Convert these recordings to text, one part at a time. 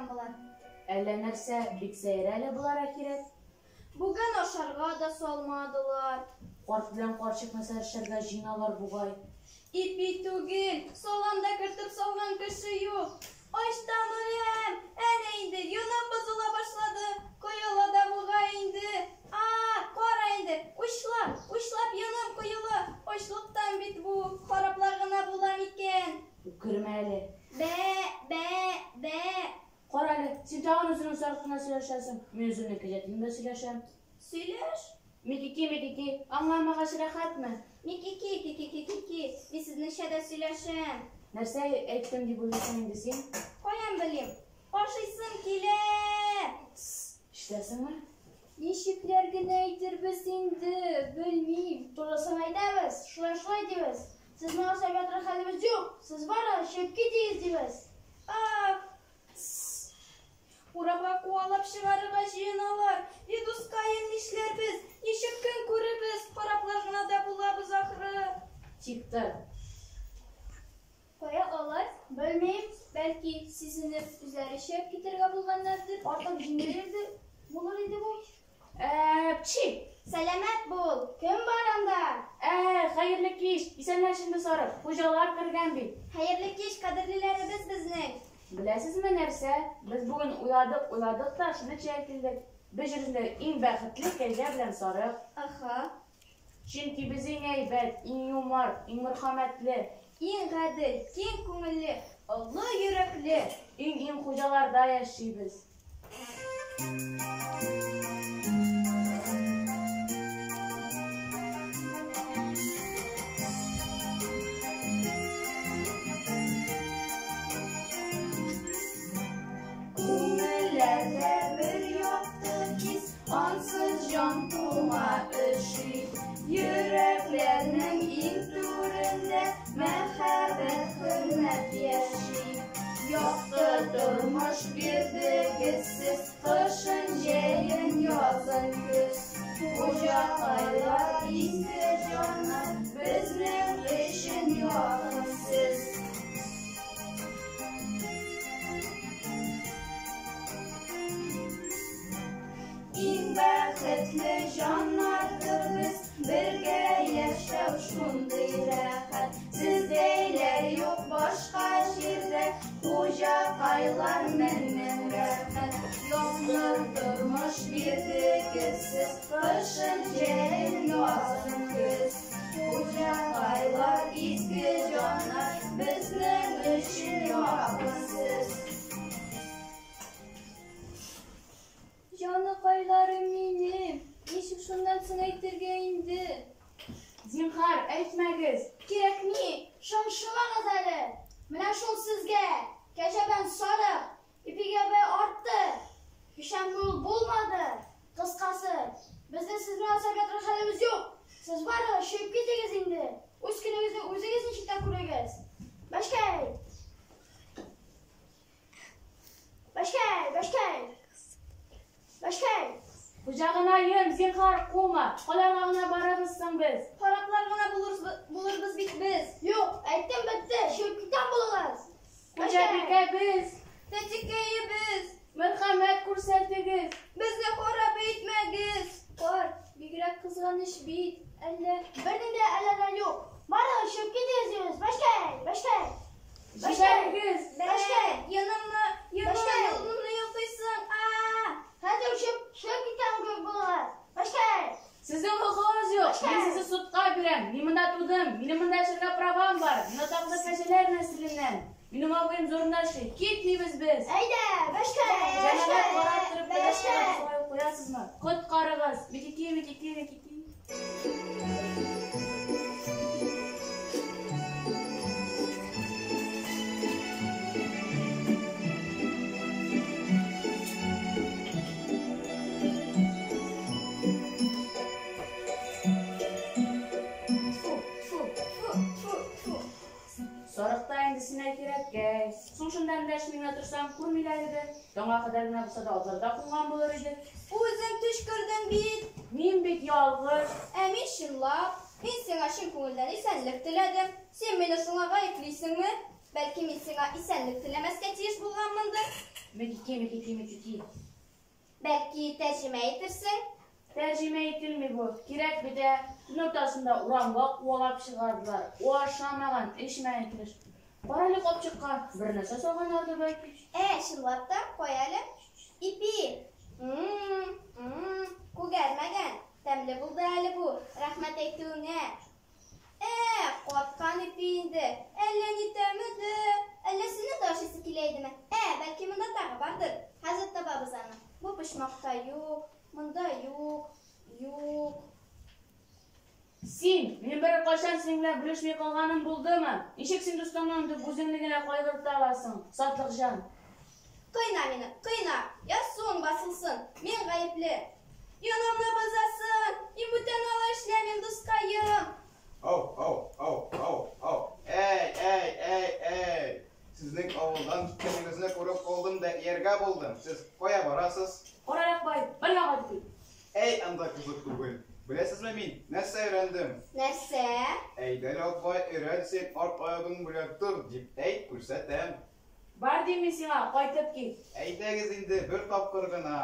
икән болар? Әллә нәрсә, бик сәер әле болар, әхирәт. Бүген ашарга да салмадылар. Карт белән карчык нәрсә эшләргә җыеналар бугай. Ипи түгел, салам да кертеп салган кеше юк. Ачтан үләм! Әнә инде, йоным бозыла башлады. Коела да бугай инде. А, кара инде, учлап, учлап йоным коела. Ачлыктан бит бу, хараплар гына була микән? Үкермә әле. Бә, бә, бә. Кара әле, син тагын үзеңнең сарык телендә сөйләшәсең. Мин үземнең кәҗә телендә сөйләшәм. Сөйләш. Микики, микики, аңламагач рәхәтме? Микики, кикики, кики, мин сезнеңчә дә сөйләшәм. Нәрсә әйттем дип уйлыйсың инде син? Каян белим? Ашыйсым килә! Тсс, ишетәсеңме? Ничекләр генә әйтербез инде, белмим. Турысын әйтәбез, шулай-шулай дибез. Сезне ашап ятыр хәлебез юк, сез барыгыз, чыгып китегез дибез. Ах! Тсс! Урамга куалап чыгарырга җыеналар. И дускаем, нишләрбез? Ничек көн күрербез? Караплар гына да булабыз ахры. Тик тор. Кая алар? Белмим. Бәлки, сизенеп, үзләре чыгып китәргә булганнардыр? Артык җиңел иде, булыр иде бу. Әпчи! Сәламәт бул! Кем бар анда? Ә, хәерле кич! Исәнләш инде, сарык, хуҗалар кергән бит. Хәерле кич, кадерлеләребез безнең! Беләсезме нәрсә? Без бүген уйладык, уйладык та, шуны нәтиҗәгә килдек. Без җир йөзендәге иң бәхетле кәҗә белән сарык. Аха. Чөнки без иң әйбәт, иң юмарт, иң мөрхәмәтле. Иң гадел, киң күңелле, олы йөрәкле. Иң-иң хуҗаларда яшибез. Күңелләрдә бер якты хис, Ансыз җан туңа, өши. Йөрәкләрнең иң түрендә Мәхәббәт, хөрмәт яши. Якты тормыш бирдегез сез, Кышын, җәен, язын, көз. Хуҗакайлар, изге җаннар, Безнең өчен якын сез. Иң бәхетле җаннардыр без, Бергә яшәү шундый рәхәт. Сездәйләр юк башка җирдә, Хуҗакайлар, мең-мең рәхмәт. Якты тормыш бирдегез сез, Кышын, җәен, язын, көз. Хуҗакайлар, изге җаннар, Безнең өчен якын сез. Җаныкайларым минем, ничек шуннан соң әйтергә инде? Зинһар, әйтмәгез! Кирәкми, шыңшымагыз әле. Менә шул сезгә, кәҗә белән сарык, ипигә бәя артты. Печән мул булмады. Кыскасы, безнең сез белән ашап ятыр хәлебез юк. Сез барыгыз, чыгып китегез инде. Үз көнегезне үзегез ничек тә күрегез. Бәчкәй! Бәчкәй, бәчкәй! Бәчкәй! Хуҗагынаем, зинһар, кума! Калага гына барабыз соң без? Хараплар гына булырбыз бит без. Юк, әйттем бетте, чыгып киткән булыгыз! Хуҗабикәбез! Тәтекәебез! Мәрхәмәт күрсәтегез! Безне харап итмәгез! Карт, бигрәк кызганыч бит, әллә. Бернинди дә әллә дә юк. Барыгыз, чыгып китегез дибез! Бәчкәй, бәчкәй! Җибәрегез! Бәчкәй! Янымны, янымны йолкыйсың! А-а-а! Хәзер чыгып, чыгып киткән кебек булыгыз! Бәчкәй! Сезнең хокукыгыз юк! Мин сезне судка бирәм! Мин монда тудым! Минем монда яшәргә правам бар! Мин атаклы кәҗәләр нәселеннән! Минем абыем зурында эшли! Китмибез без! Әйдә, бәчкәй! Җәмәгать карап торып та Бәчкәй! шулай ук куясызмы? Коткарыгыз! Микики, микики, микики! Тфу, тфу, тфу, тфу, тфу. Сарык та инде сиңа кирәккәй. Соң шунда эндәшми генә торсаң, күрмиләр иде. Таңга кадәр генә булса да абзарда кунган булыр иде. Үзең төчкердең бит. Мин бит ялгыш. Ә мин чынлап. Мин сиңа чын күңелдән исәнлек теләдем. Син мине шуңа гаеплисеңме? Бәлки мин сиңа исәнлек теләмәскә тиеш булганмындыр? Мекики, мекики, мекики. Бәлки тәрҗемә итерсең? Тәрҗемә ителми бу. Кирәк бит, ә. Төн уртасында урамга куалап чыгардылар. Ул ашамаган, эчмәгән килеш. Кара әле капчыкка, бер нәрсә салганнардыр бәлки. Ә, чынлап та, кая әле? Ипи! М-м, м-м, күгәрмәгән. Тәмле булды әле бу, рәхмәт әйтүеңә. Ә, каткан ипи инде. Әллә ни тәме дә. Әллә синең дә ашыйсы килә идеме? Ә, бәлки монда тагы бардыр. Хәзер табабыз аны. Бу почмакта юк, монда юк, юк. Син, минем берәр кайчан синең белән бүлешми калганым булдымы? Ничек син дустыңны онытып, үзеңне генә кайгырта аласың, сатлык җан? Кыйна мине, кыйна! Язсуың басылсын, мин гаепле. Йонымны бозасың, мин бүтән алай эшләмим, дускаем. Ау, ау, ау, ау, ау. Әй, әй, әй, әй. Сезнең авылдан киткәнегезне күреп калдым да ияргә булдым. Сез кая барасыз? Карарак бай, бергә кайтып кит. Әй, анда кызык түгел. Беләсезме мин нәрсә өйрәндем? Нәрсә? Әйдә әле, Акбай, өйрән син, арт аягың белән тор, дип әйт, күрсәтәм. Бар дим мин сиңа, кайтып кит. Әйдәгез инде, бер тапкыр гына.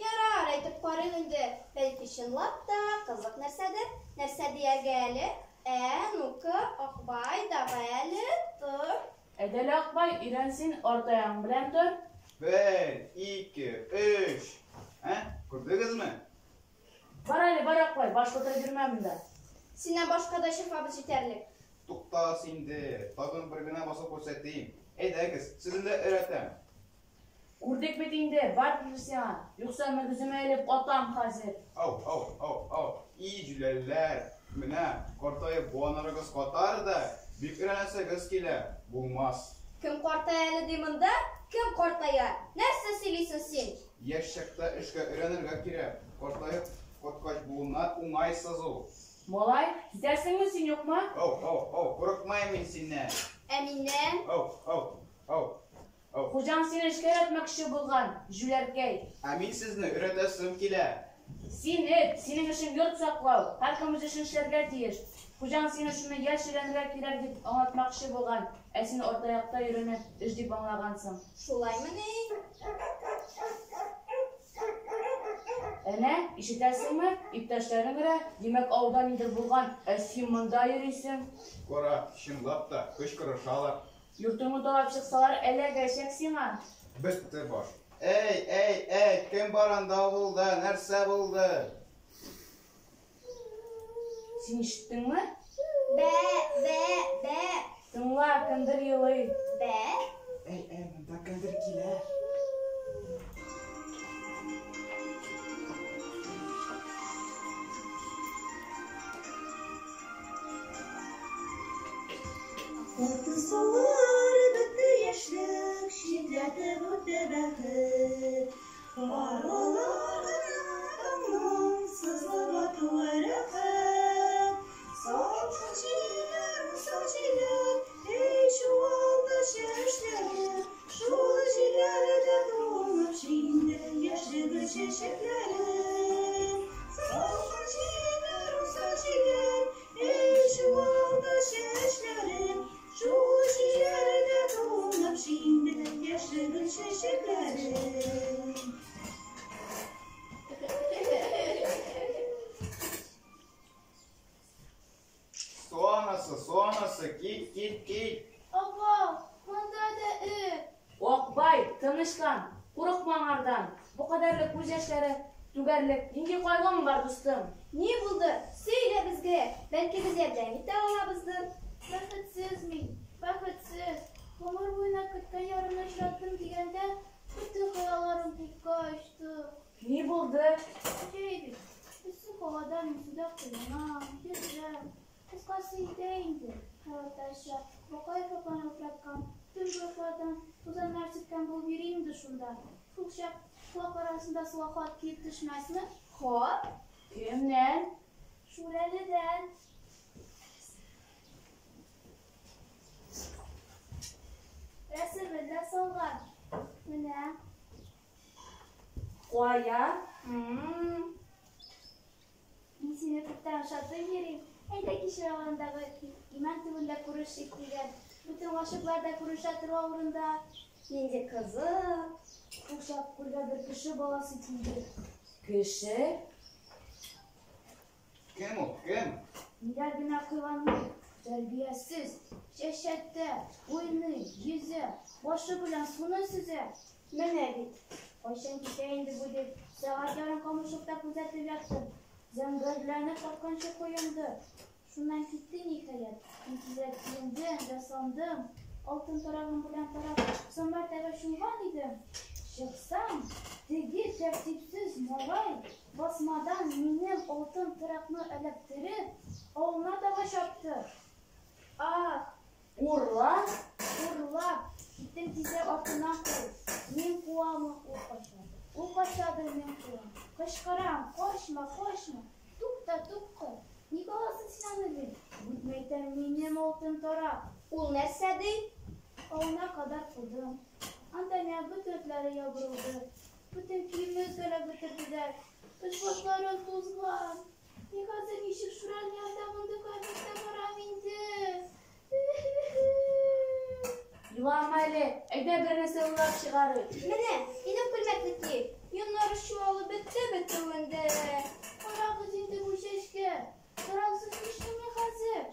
Ярар, әйтеп карыйк инде. Бәлки чынлап та кызык нәрсәдер. Нәрсә дияргә әле? Ә, ну-ка, Акбай, давай әле, тор. Әйдә әле, Акбай, өйрән син, арт аягың белән тор. Бер, ике, өч. Ә, күрдегезме? Бар әле, бар, Акбай, баш катырып йөрмә монда. Синнән башка да шифабыз җитәрлек. Туктагыз инде, тагын бер генә басып күрсәтим. Әйдәгез, сезне дә өйрәтәм. Күрдек бит инде, бар дим сиңа. Юкса мөгеземә элеп атам хәзер. Ау, ау, ау, ау, и җүләрләр! Менә, картаеп буыннарыгыз катар да, бик өйрәнәсегез килә, булмас. Кем картая әле ди монда? Кем картая? Нәрсә сөйлисең син? Яшь чакта эшкә өйрәнергә кирәк, картаеп каткач буыннар уңайсыз ул. Малай, китәсеңме син, юкмы? Ау, ау, ау, курыкмыйм мин синнән. Ә миннән? Ау, ау, ау, ау. Хуҗаң сине эшкә өйрәтмәкче булган, җүләркәй. Ә мин сезне өйрәтәсем килә. Син эт, синең эшең йорт саклау, һәркем үз эшен эшләргә тиеш. Хуҗаң сине шуны яшь өйрәнергә кирәк дип аңлатмакчы булган, ә син арт аякта йөрүне эш дип аңлагансың. Шулаймыни? Әнә, ишетәсеңме, иптәшләрең өрә, димәк, авылда нидер булган, ә син монда йөрисең. Кара, чынлап та, кычкырышалар. Йортыңны талап чыксалар, эләгәчәк сиңа. Бетте баш. Әй, әй, әй, кем бар анда авылда, нәрсә булды? Син ишеттеңме? Бә, бә, бә. Тыңла, кемдер елый. Бә. Әй, әй, монда кемдер килә. Алтын сулар бетте яшьлек, читләтеп үтте бәхет. Аралар гына таңның сызылып атуы рәхәт. Салкын җилләр, усал җилләр, эй, чуалды чәчләре. Шул җилләрдә туңып шиңде яшьлек чәчәкләре. Салкын җилләр, усал җилләр, эй, чуалды чәчләре. Шул җилләрдә туңып шиңде яшьлек чәчәкләре. Су анасы, су анасы, кит, кит, кит. Апа, монда да эт. Акбай, тынычлан, курыкма аңардан. Бу кадәрле күз яшьләре түгәрлек нинди кайгың бар, дустым? Ни булды? Сөйлә безгә. Бәлки без ярдәм итә алабыздыр. Бәхетсез мин, бәхетсез. Гомер буена көткән ярымны очраттым дигәндә, бөтен хыялларым күккә очты. Ни булды? Җәй бит. Эссе һавада мин суда коенам, йөзәм. Кыскасы өйдә инде. Халаттача, Бакаев апаны уфлаткан, төнге йоклардан тузаннар сипкән булып йөри инде шунда. Шулчак колак арасында суга хат килеп төшмәсме? Хат? Кемнән? Шүрәледән. Рәсемен дә салган. Менә. Кая? Мин сине күптән ошатып йөрим. Әйдә кичә аландагы имән төбендә күрешик дигән. Бөтен гашыйклар да күрешә торган урында. Нинди кызык. Шул чак күлгә бер кеше баласы килде. Кеше? Кем ул? Кем? Ниләр генә кыланмый, тәрбиясез, чәчәктә, уйный, йөзә, башы белән суны сөзә. Менә бит. Кайчан китә инде бу дип, сәгать ярым камышлыкта күзәтеп яттым. Зәңгәрләнеп катканчы коенды. Шуннан китте, ниһаять. Мин тизрәк киендем, ясандым. Алтын тарагым белән тарап, соң мәртәбә чумган идем. Чыксам, теге тәртипсез малай басмадан минем алтын таракны эләктереп, авылына таба чапты. Ах, Урлап? урлап, киттем тизрәк артыннан куып. Мин куамы, ул кача. Ул качадыр, мин куам. Кычкырам, качма, качма. Тукта, тукта. Ник аласың син аны дим. Бүтмә әйтәм, минем алтын тарак. Ул нәрсә ди? Авылына кадәр кудым. Анда миңа бөтен этләре ябырылды. Бөтен киемне өзгәләп бетерделәр. Өс-башларым тузган. Мин хәзер ничек Шүрәле янында мондый кыяфәттә барам инде? Елама әле, әйдә бер нәрсә уйлап чыгарыйк. Менә, минем күлмәкне ки. Йоннары чуалып бетте бетүен дә. Карагыз инде бу чәчкә. Тараксыз нишлим мин хәзер?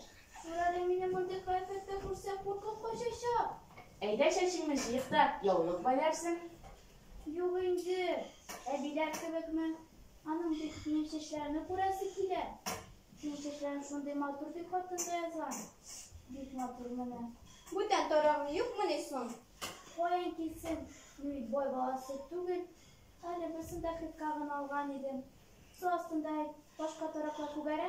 Шүрәле мине мондый кыяфәттә күрсә, куркып качачак. Әйдә чәчеңне җыек та яулык бәйләрсең. Юк инде, әбиләр кебекме? Аның бит минем чәчләрне күрәсе килә. Синең чәчләрең шундый матур дип хатында язган. Бик матур менә. Бүтән тарагың юкмыни соң? Каян килсен, мин бит бай баласы түгел. Әле берсен дә хитка гына алган идем. Су астында башка тараклар күгәрә,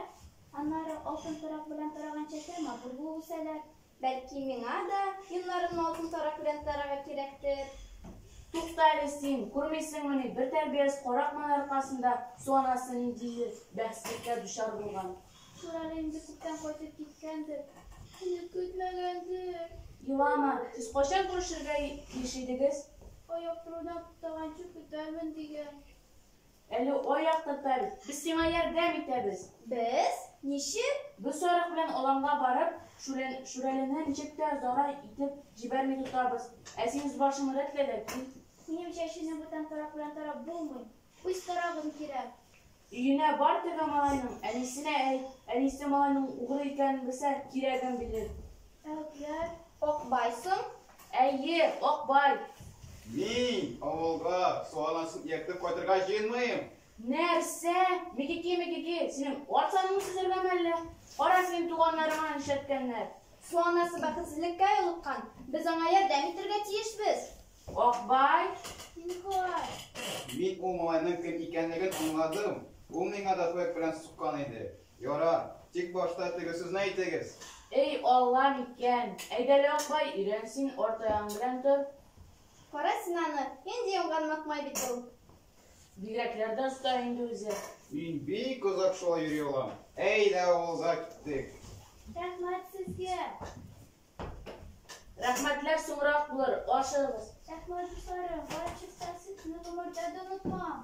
аннары алтын тарак белән тараган чәчләр матур булып үсәләр. Бәлки миңа да йоннарымны алтын тарак белән тарарга кирәктер. Тукта әле син, күрмисеңмени, бер тәрбиясез карак малай аркасында су анасы ниндидер бәхетсезлеккә дучар булган. Шүрәле инде күптән кайтып киткәндер, мине көтмәгәндер. Елама, сез кайчан күрешергә тиеш идегез? Ай яктырудан туктаганчы көтәрмен дигән. Әле ай яктырта бит, без сиңа ярдәм итәбез. Без? Ничек? Без сарык белән аланга барып, Шүрәлене ничек тә зарар итеп җибәрми тотабыз. Ә син үз башыңны рәтлә дә кил. Минем чәчемне бүтән тарак белән тарап булмый. Үз тарагым кирәк. Өенә бар теге малайның, әнисенә әйт. Әнисе малайның угры икәнен белсә, кирәген бирер. Ә этләр? Акбай соң? Әйе, Акбай. Мин авылга су анасын ияртеп кайтырга җыенмыйм. Нәрсә? Микики, микики, синең арт саныңны сөзәргәме әллә? Кара, синең туганнарыңа нишләткәннәр. Су анасы бәхетсезлеккә юлыккан. Без аңа ярдәм итәргә тиешбез. Акбай? Зинһар. Мин ул малайның кем икәнлеген аңладым. Ул миңа да тояк белән суккан иде. Ярар, тик башта теге сүзне әйтегез. Эй, Аллам икән. Әйдәле, Акбай, өйрән син, арт аягың белән тор. Кара син аны, нинди уңган маһмай бит ул. Бигрәкләр дә оста инде үзе. Мин бик озак шулай йөри алам. Әйдә авылга киттек. Рәхмәт сезгә. Рәхмәтләр соңрак булыр, ашыгыгыз. Рәхмәт, дусларым, барып чыкса, сезне гомердә дә онытмам.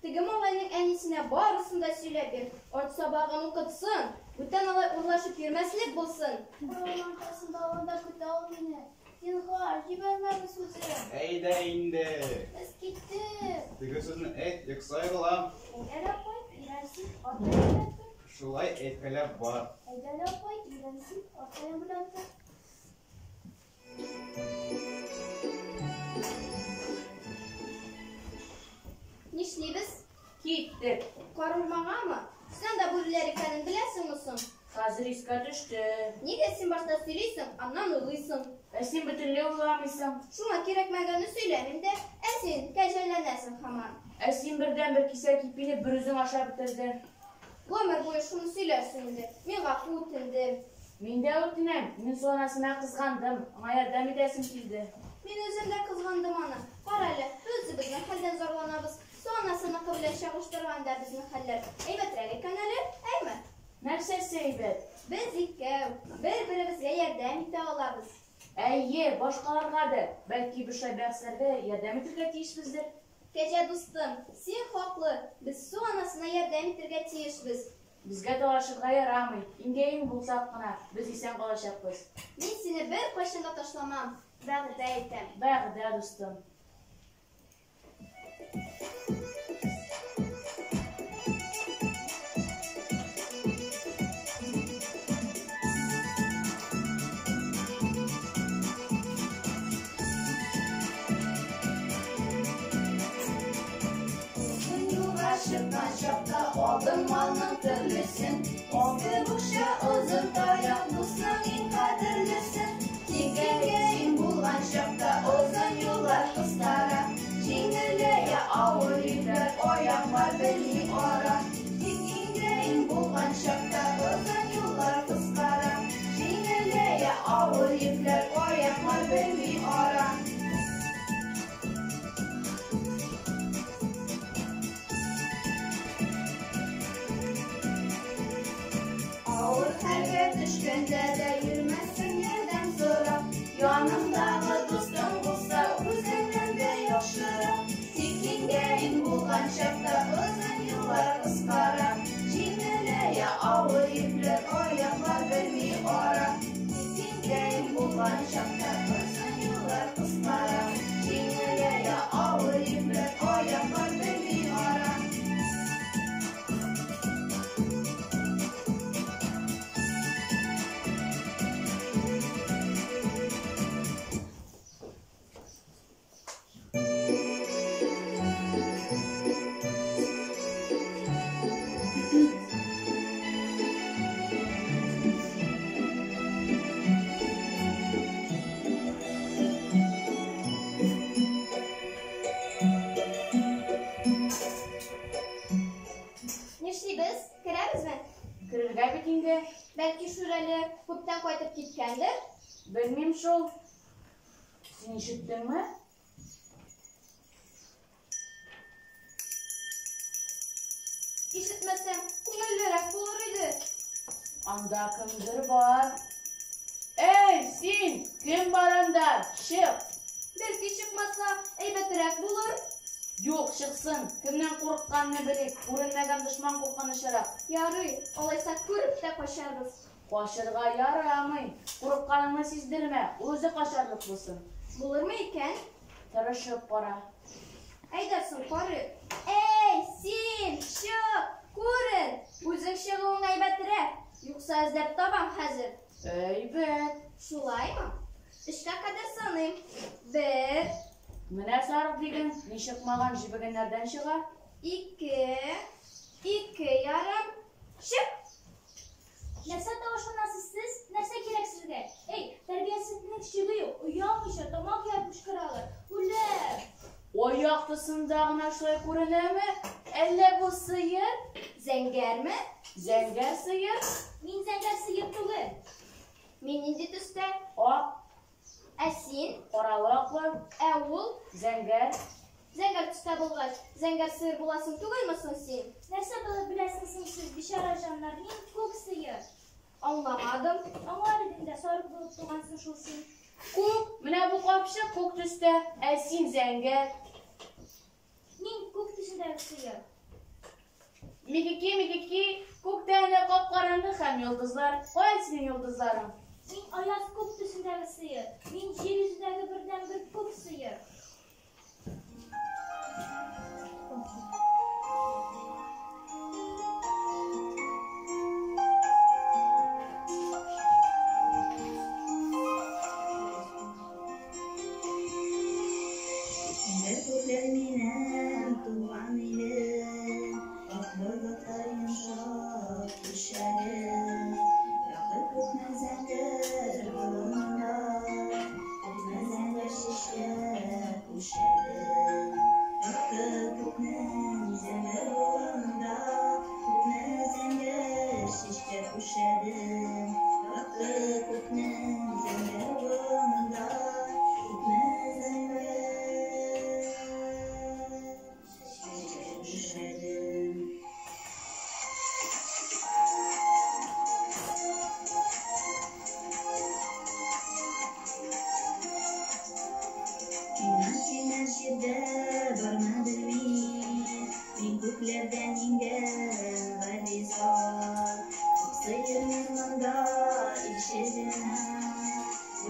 Теге малайның әнисенә барысын да сөйләп бир. Арт сабагын укытсын. Бүтән алай урлашып йөрмәслек булсын. Урман аркасында аланда көтә ул мине. Зинһар, җибәрмәгез үзен. Әйдә инде. Без киттек. Теге сүзне әйт, юкса егылам. Әйдәле, апай, өйрән син, артаең белән тор. Шулай әйткәләп бар. Әйдәле, апай, өйрән син, артаең белән тор. Нишлибез? Киттек. Карурмангамы? Син анда бүреләр икәнен беләсеңме соң? Хәзер искә төште. Нигә син башта сөйлисең, аннан уйлыйсың? Ә син бөтенләй уйламыйсың. Шуңа кирәкмәгәнне сөйләмим дә, ә син кәҗәләнәсең һаман. Ә син бердәнбер кисәк ипине берүзең ашап бетердең. Гомер буе шуны сөйләрсең инде. Мин гафу үтендем. Мин дә үтенәм. Мин су анасына кызгандым. Аңа ярдәм итәсем килде. Мин үзем дә кызгандым аны. Кара әле, без үзебезнең хәлдән зарланабыз. Су анасыныкы белән чагыштырганда безнең хәлләр әйбәтрәк икән әле, әйме? Нәрсәсе әйбәт? Без икәү, бер-беребезгә ярдәм итә алабыз. Әйе, башкаларга да. Бәлки, без шулай бәхәсләрдә ярдәм итәргә тиешбездер? Кәҗә дустым, син хаклы, без су анасына ярдәм итәргә тиешбез. Безгә талашырга ярамый. Иңгә-иң булсак кына, без исән калачакбыз. Мин сине беркайчан да ташламам, вәгъдә итәм. Вәгъдә, дустым. Озын юлга чыккан чакта алдым малның төрлесен. Алты букча, озын таяк, дусның иң кадерлесен. Тик иңгә-иң булган чакта озын юллар кыскара. Җиңеләя авыр йөкләр, аяклар белми ара. Тик иңгә-иң булган чакта озын юллар кыскара. Җиңеләя авыр йөкләр, аяклар белми ара. Авыр хәлгә төшкәндә дә йөрмәссең ярдәм сорап. Яныңдагы дустың булса, үзеңнән дә яхшырак. Тик иңгә-иң булган чакта озын юллар кыскара. Җиңеләя авыр йөкләр, аяклар белми ара. Тик иңгә-иң булган чакта озын юллар кыскара. Җиңеләя авыр йөкләр, аяклар белми ара. Нишлибез? Керәбезме? Керергә бит инде. Бәлки Шүрәле күптән кайтып киткәндер? Белмим шул. Син ишеттеңме? Ишетмәсәм, күңеллерәк булыр иде. Анда кемдер бар. Эй, син! Кем бар анда? Чык! Бәлки чыкмаса, әйбәтрәк булыр. Юк, чыксын. Кемнән курыкканны белик. Күренмәгән дошман куркынычрак. Ярый, алайса күреп тә качарбыз. Качырга ярамый. Курыкканыңны сиздермә, үзе качарлык булсын. Булырмы икән? Тырышып кара. Әйдә соң, карыйк. Эй, син, чык, күрен! Үзең чыгуың әйбәтрәк. Юкса эзләп табам хәзер. Әйбәт. Шулаймы? Өчкә кадәр саныйм. Бер, Менә сарык диген, ни чыкмаган җебегәннәрдән чыга. ике, ике ярым. Чык! Нәрсә тавышланасыз сез? Нәрсә кирәк сезгә? Эй, тәрбиясезлекнең чиге юк. Оялмыйча тамак ярып кычкыралар. Үләм! Ай яктысында гына шулай күренәме? Әллә бу сыер? Зәңгәрме? Зәңгәр сыер? Мин зәңгәр сыер түгел. Мин нинди төстә? Ак, Ә син? каралы аклы, Ә ул? зәңгәр. Зәңгәр төстә булгач, зәңгәр сыер буласың түгелме соң син? Нәрсә белеп беләсең соң сез, бичара җаннар? Мин күк сыер. Аңламадым. Аңлар идең дә, сарык булып тугансың шул син. Күк, менә бу капчык күк төстә, ә син зәңгәр. Мин күк төсендәге сыер. Микики, микики, күктә әнә кап-караңгы һәм йолдызлар. Кая синең йолдызларың? Мин аяз күк төсендәге сыер. Мин җир йөзендәге бердәнбер күк сыер. Зәңгәр күкләр минем туган илем, Ак болытлар йомшак түшәгем. Якты күкнең зәңгәр болынында, Күкне зәңгәр чәчкә күшәдем. Якты күкнең зәңгәр болынында, Күкне зәңгәр чәчкә күшәдем. Якты күкнең зәңгәр болынында, Күкне зәңгәр чәчкә күшәдем. Миңа синнән җирдә бармы белмим, Мин күкләрдән иңгән гади зат.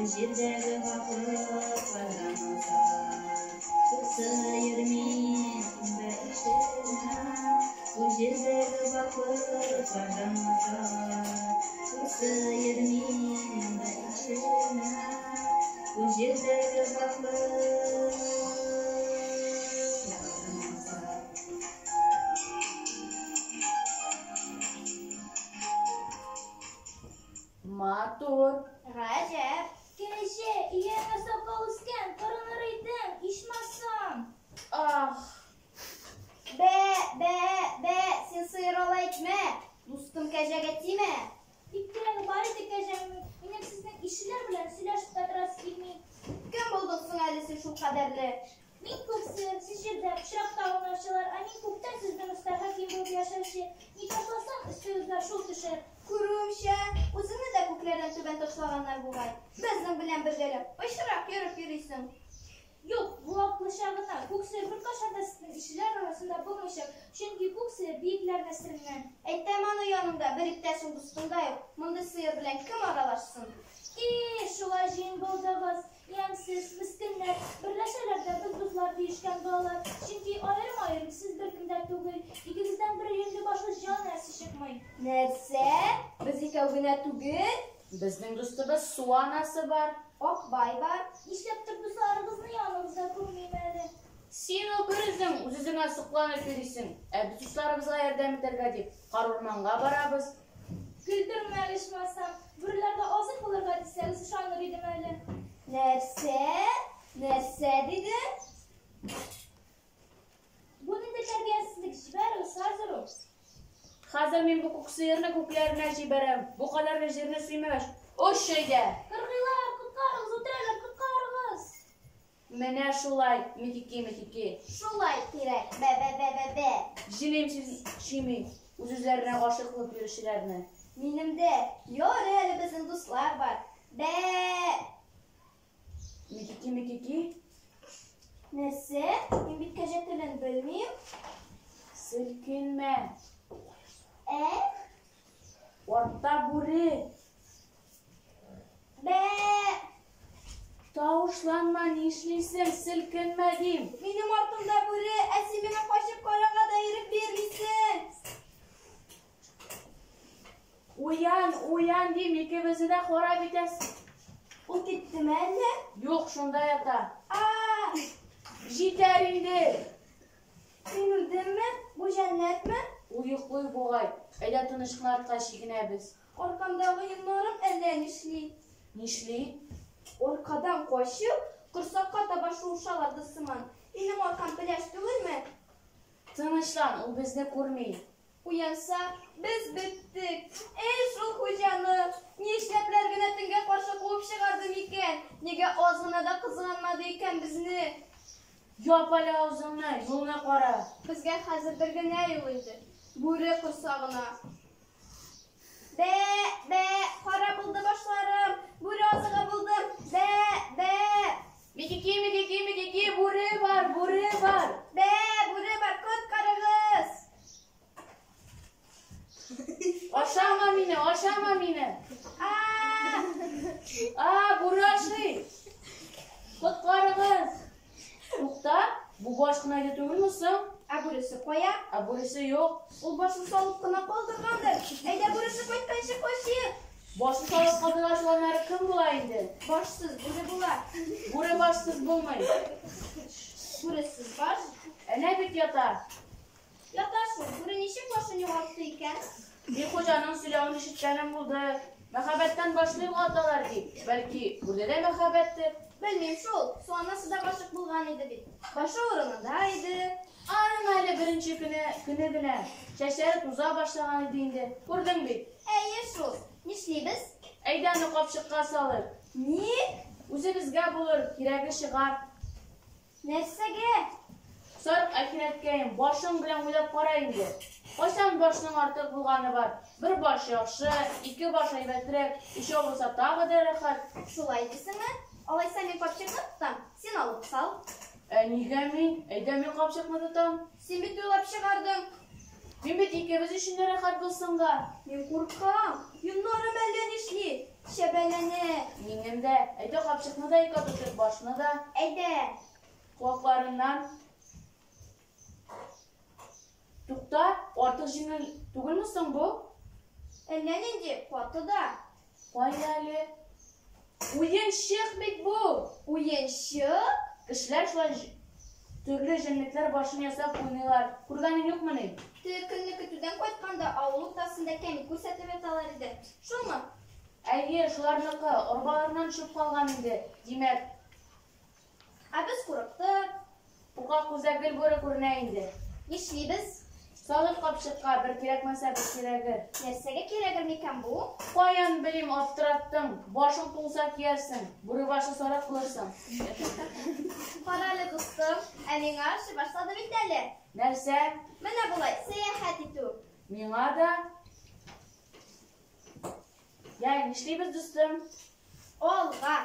Бу җирдәге ваклыклардан азат. Күк сыер мин имбә ишенә. Бу җирдәге ваклыклардан азат. Күк сыер мин имбә ишенә. Бу җирдәге ваклыклардан азат. Матур. Гаҗәп. Кәҗә, ияргә сакал үскән, кырыныр идең, ичмасам. Ах, Бә, бә, бә, син сыер алай итмә. Дустым кәҗәгә тимә. Бик кирәге бар иде кәҗәңнең. Минем сезнең ишеләр белән сөйләшеп тә торасы килми. Кем булдың соң әле син шул кадәрле? Мин күк сыер, сез җирдә пычракта аунаучылар, ә мин күктә сезнең өстә хаким булып яшәүче. Ни ташласаң, өстегезгә шул төшәр. Күрүемчә, үзеңне дә күкләрдән түбән ташлаганнар бугай. Безнең белән бергәләп пычрак йөреп йөрисең. Юк, бу акыллыча гына. Күк сыер беркайчан да сезнең ишеләр арасында булмыйчак, чөнки күк сыер биекләр нәселеннән. Әйтәм аны яныңда бер иптәшең дустың да юк. Мондый сыер белән кем аралашсын? И, шулай җыен булдыгыз, ямьсез, мескеннәр, берләшәләр дә без дуслар диешкән балалар. Чөнки аерым-аерым сез беркем дә түгел, икегездән бер юньле башлы җан нәрсә чыкмый. Нәрсә? Без икәү генә түгел. Безнең дустыбыз Су анасы бар. Акбай бар. Нишләптер дусларыгызны яныгызда күрмим әле. Син ул бер үзең үз-үзеңә сокланып йөрисең. Ә без дусларыбызга ярдәм итәргә дип карурманга барабыз. Көлдермә, ичмасам. Бүреләргә азык булырга дисәгез, ышаныр идем әле. Нәрсә? Нәрсә диде? Бу нинди тәрбиясезлек? Җибәрегез хәзер үк. Хәзер мин бу күк сыерны күкләренә җибәрәм. Бу кадәрле җирне сөймәгәч, оч әйдә. Кыргыйлар, коткарыгыз, үтерәләр, коткарыгыз. Менә шулай, микики, микики. Шулай кирәк. Бә, бә, бә, бә, бә. Җилем чими, үз-үзләренә гашыйк булып йөрүчеләрне. Минем дә ярый әле безнең дуслар бар. Бә. Микики, микики. Нәрсә? Мин бит кәҗә телен белмим. Селкенмә. Ә? Артта бүре. Бә. Тавышланма, нишлисең? Селкенмә дим. Минем артымда бүре, ә син миңа качып карарга да ирек бирмисең. Уян, уян дим, икебезне дә харап итәсең. Ул киттеме әллә? Юк, шунда ята. А! Җитәр инде. Мин үлдемме? Бу җәннәтме? Ул йоклый бугай. Әйдә тыныч кына артка чигенәбез. Аркамдагы йоннарым әллә нишли. Нишли? Аркадан качып, корсакка таба шуышалар сыман. Минем аркам пеләш түгелме? Тынычлан, ул безне күрми. Уянса, без беттек. Эй, шул хуҗаны! Нишләпләр генә төнгә каршы куып чыгарды микән? Нигә аз гына да кызганмады икән безне? Яп әле авызыңны, юлны кара. Безгә хәзер бер генә юл инде. Бүре корсагына. Бә, бә, харап булды башларым. Бүре азыгы булдым. Бә, бә. Микики, микики, микики, бүре бар, бүре бар. Бә, бүре бар, коткарыгыз. Ашама мине, ашама мине. А! А, бүре ашый. Коткарыгыз. Тукта, бу баш кына иде түгелме соң? Ә бүресе кая? Ә бүресе юк. Ул башын салып кына калдыргандыр. Әйдә бүресе кайтканчы качыйк. Башын салып калдырган шуланнары кем була инде? Башсыз бүре була. Бүре башсыз булмый. Бүресез баш. Әнә бит ята. Ята шул. Бүре ничек башын югалтты икән? Мин хуҗаның сөйләвен ишеткәнем булды. Мәхәббәттән башны югалталар дип. Бәлки, бүредә дә мәхәббәттер. Белмим шул. Су анасы да гашык булган иде бит. Башы урынында иде. Аның әле беренче көне генә. Чәчләре туза башлаган иде инде. Күрдең бит. Әйе шул. Нишлибез? Әйдә аны капчыкка салып. Ни? Үзебезгә булыр, кирәге чыгар. Нәрсәгә? Сарык әкияткәем, башың белән уйлап кара инде. Кайчан башның артык булганы бар? Бер баш яхшы, ике баш әйбәтрәк, өчәү булса тагы да рәхәт. Шулай дисеңме? Алайса мин капчыкны тотам, син алып сал. Ә нигә мин? Әйдә мин капчыкны тотам. Син бит уйлап чыгардың. Мин бит икебез өчен дә рәхәт булсынга. Мин куркам. Йоннарым әллә нишли. Чәбәләнә. Минем дә. Әйдә капчыкны да икәү тотыйк, башны да. Әйдә. Колакларыннан. Тукта, артык җиңел түгелме соң бу? Әллә нинди каты да. Кая әле? Уенчык бит бу! Уенчык? Кешеләр шулай төрле җәнлекләр башын ясап уйныйлар. Күргәнең юкмыни? Теге көнне көтүдән кайтканда авыл уртасында кәмит күрсәтеп яталар иде. Шулмы? Әйе, шуларныкы. Арбаларыннан төшеп калган инде. Димәк. Ә без курыктык. Куркак күзгә гел бүре күренә инде. Нишлибез? Салыйк капчыкка, бер кирәкмәсә, бер кирәгер. Нәрсәгә кирәгер микән бу? Каян белим, аптыраттың. Башың тулса киярсең, бүре башы сарык булырсың. Карале, дустым, ә миңа ошый башлады бит әле. Нәрсә? Менә болай сәяхәт итү. Миңа да. Я, нишлибез, дустым? Алга.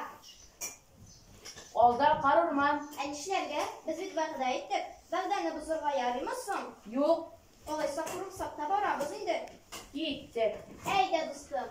Алда карурман. Ә нишләргә? Без бит вәгъдә иттек. Вәгъдәне бозырга ярыймы соң? Юк. Алайса курыксак та барабыз инде. Киттек. Әйдә, дустым.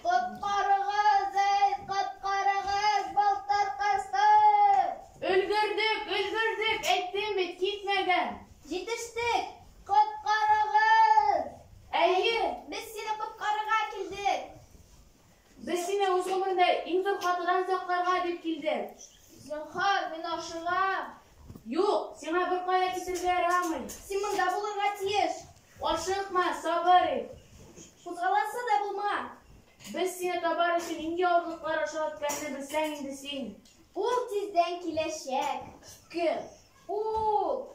Коткарыгыз, эй, коткарыгыз, былтыр кысты! Өлгердек, өлгердек, әйттем бит, китмәгән. Җитештек. Коткарыгыз! Әйе, Без сине коткарырга килдек. без сине үз гомереңдә иң зур хатадан сакларга дип килдек. Зинһар, мин ашыгам. Юк, сиңа беркая китәргә ярамый. Син монда булырга тиеш. Ашыкма, сабыр ит. Кузгаласы да булма. Без сине табар өчен нинди авырлыклар аша үткәнне белсәң инде син. Ул тиздән киләчәк. Кем? Ул.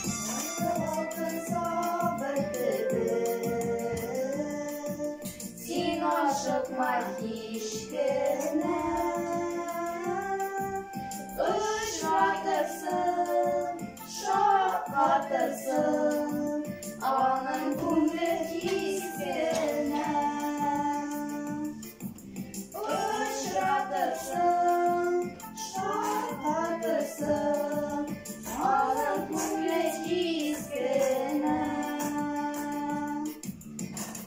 Алтын сабыр төбе. Син ашыкма һич кенә. Очратырсың, шаккатырсың, аның күңле хис кенә. Очратырсың, шаккатырсың, аның күңле хис кенә.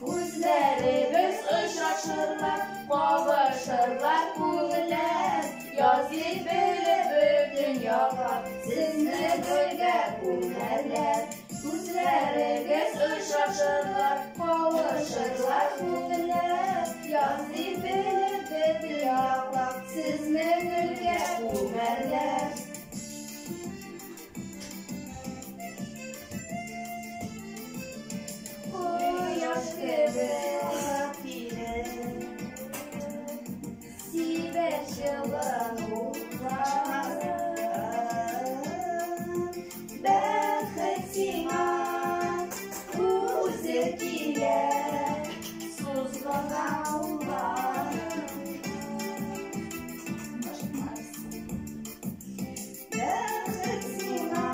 Күзләребез очрашырлар, кавышырлар күңелләр. Яз дип белеп бөтен яклап, Сезне гөлгә күмәрләр. Күзләрегез очрашырлар, кавышырлар күңелләр. Яз дип белеп бөтен яклап, Сезне гөлгә күмәрләр. Кояш кебек килеп, сибәр җылы нурларын. Бәхет сиңа үзе килә, сузган кулларын. Бәхет сиңа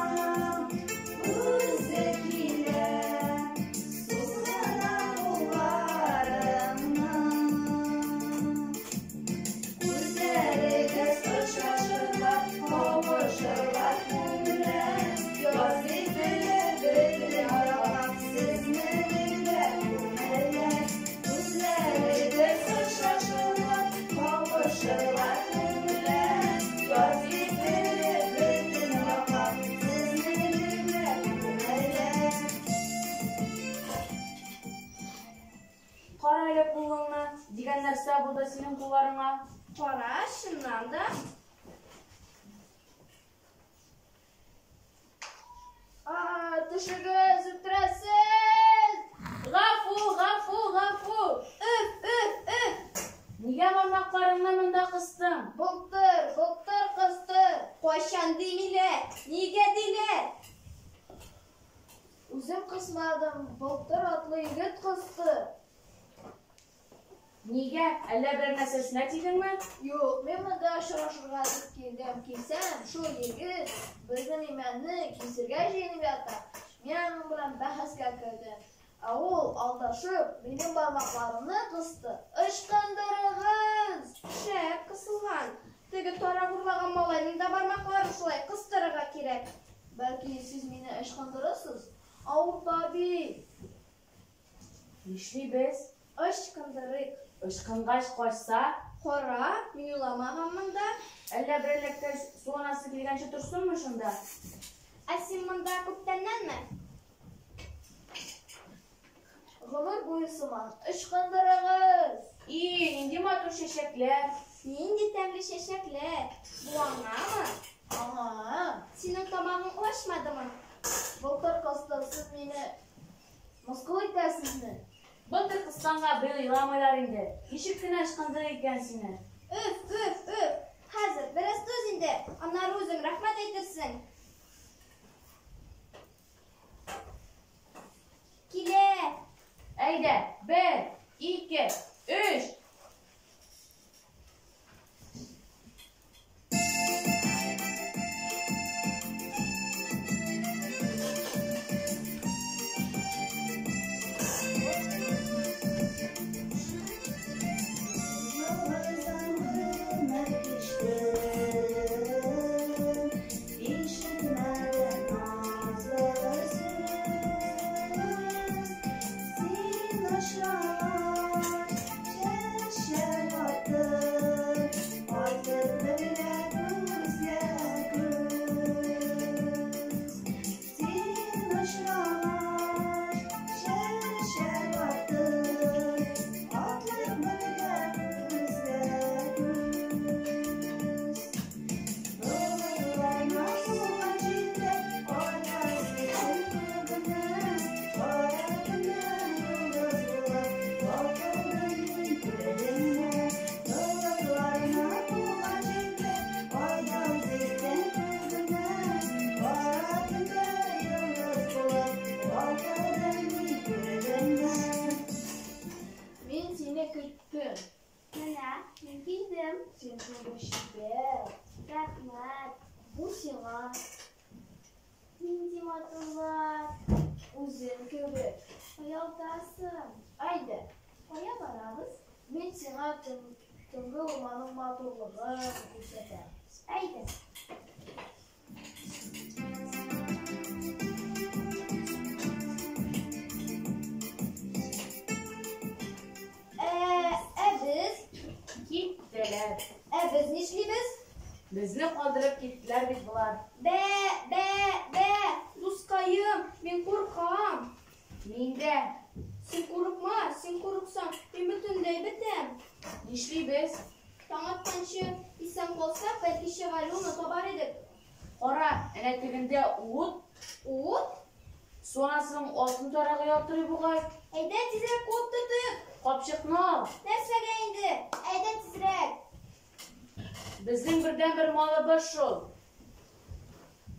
үзе килә, сузган кулларыңны. Күзләрегез очрашырлар, кавышырлар күңелләр. Яз дип белеп бөтен яклап, сезне гөлгә күмәрләр. Күзләрегез очрашырлар, кавышырлар күңелләр. Яз дип белеп бөтен яклап, сезне гөлгә күмәрләр. Кара әле кулыңны, дигән нәрсә булды синең кулларыңа. Кара, чыннан да. А, төшегез, үтерәсез! Гафу, гафу, гафу. Өф, өф, өф. Нигә бармакларыңны монда кыстың? Былтыр, былтыр кысты. Кайчан димиләр? кысмадым, Былтыр атлы егет кысты. Нигә? Әллә берәр нәрсәсенә тидеңме? Юк, мин монда очрашырга дип килдем. Килсәм, шул егет безнең имәнне кисергә җыенып ята. Мин аның белән бәхәскә кердем. Ә ул, алдашып, минем бармакларымны кысты. Ычкындырыгыз! Шәп кысылган. Теге тарак урлаган малайның да бармакларын шулай кыстырырга кирәк. Бәлки, сез мине ычкындырырсыз? Авырта бит. Нишлибез? Ычкындырыйк. Ычкынгач качса? Кара, мин уйламаганмын да. Әллә берәр эләккәч, су анасы килгәнче торсынмы шунда? Ә син монда күптәннәнме? Гомер буе сыман. Ычкындырыгыз! И, нинди матур чәчәкләр! Нинди тәмле чәчәкләр! Бу аңамы? Аңа. Синең тамагың ачмадымы? Былтыр кысты, сез мине мыскыл итәсезме? Былтыр кысканга быел еламыйлар инде. Ничек кенә ычкындырыр икән сине? Өф, өф, өф! Хәзер, бераз түз инде, аннары үзең рәхмәт әйтерсең. Килә! Әйдә, бер, ике, өч! Мин сине көттем. Менә, мин килдем. Син шундый чибәр. Рәхмәт. Бу сиңа. Нинди матурлар. Үзең кебек. Оялтасың. Әйдә. Кая барабыз? Мин сиңа төнге урманның матурлыгын күрсәтәм. Әйдә. Ә, ә без? Киттеләр. Ә без нишлибез? Безне калдырып киттеләр бит болар. Бә, бә, бә! Дускаем, мин куркам. Мин дә. Син курыкма, син курыксаң, мин бөтенләй бетәм. Нишлибез? Таң атканчы исән калсак, бәлки чыгар юлны табар идек. Кара, әнә тегендә ут. Ут? Су анасының алтын тарагы ялтырый бугай. Әйдә тизрәк куып тотыйк. Капчыкны ал. Нәрсәгә инде? Әйдә тизрәк. Безнең бердәнбер малыбыз шул.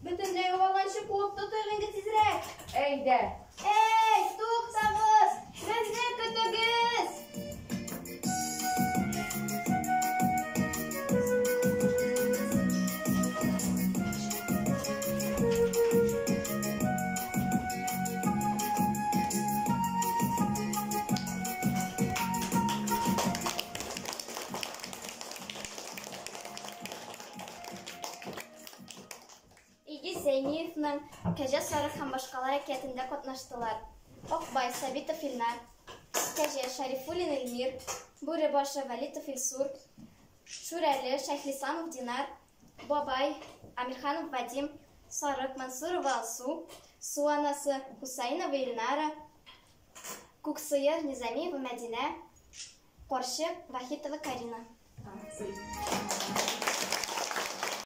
Бөтенләй югалганчы куып тотыйк инде тизрәк. Әйдә. Әй, туктагыз! Безне көтегез! Илгиз Зәйниевның Кәҗә сарык һәм башкалар әкиятендә катнаштылар. Акбай, Сабитов Илнар, Кәҗә, Шәрифуллин Эльмир, Бүре башы, Вәлитов Илсур, Шүрәле, Шәйхлисламов Динар, Бабай, Амирханов Вадим, Сарык, Мансурова Алсу, Су анасы, Хусаинова Илнара, Күксыер, Низамиева Мәдинә, Карчык, Вахитова Карина. Молодцы.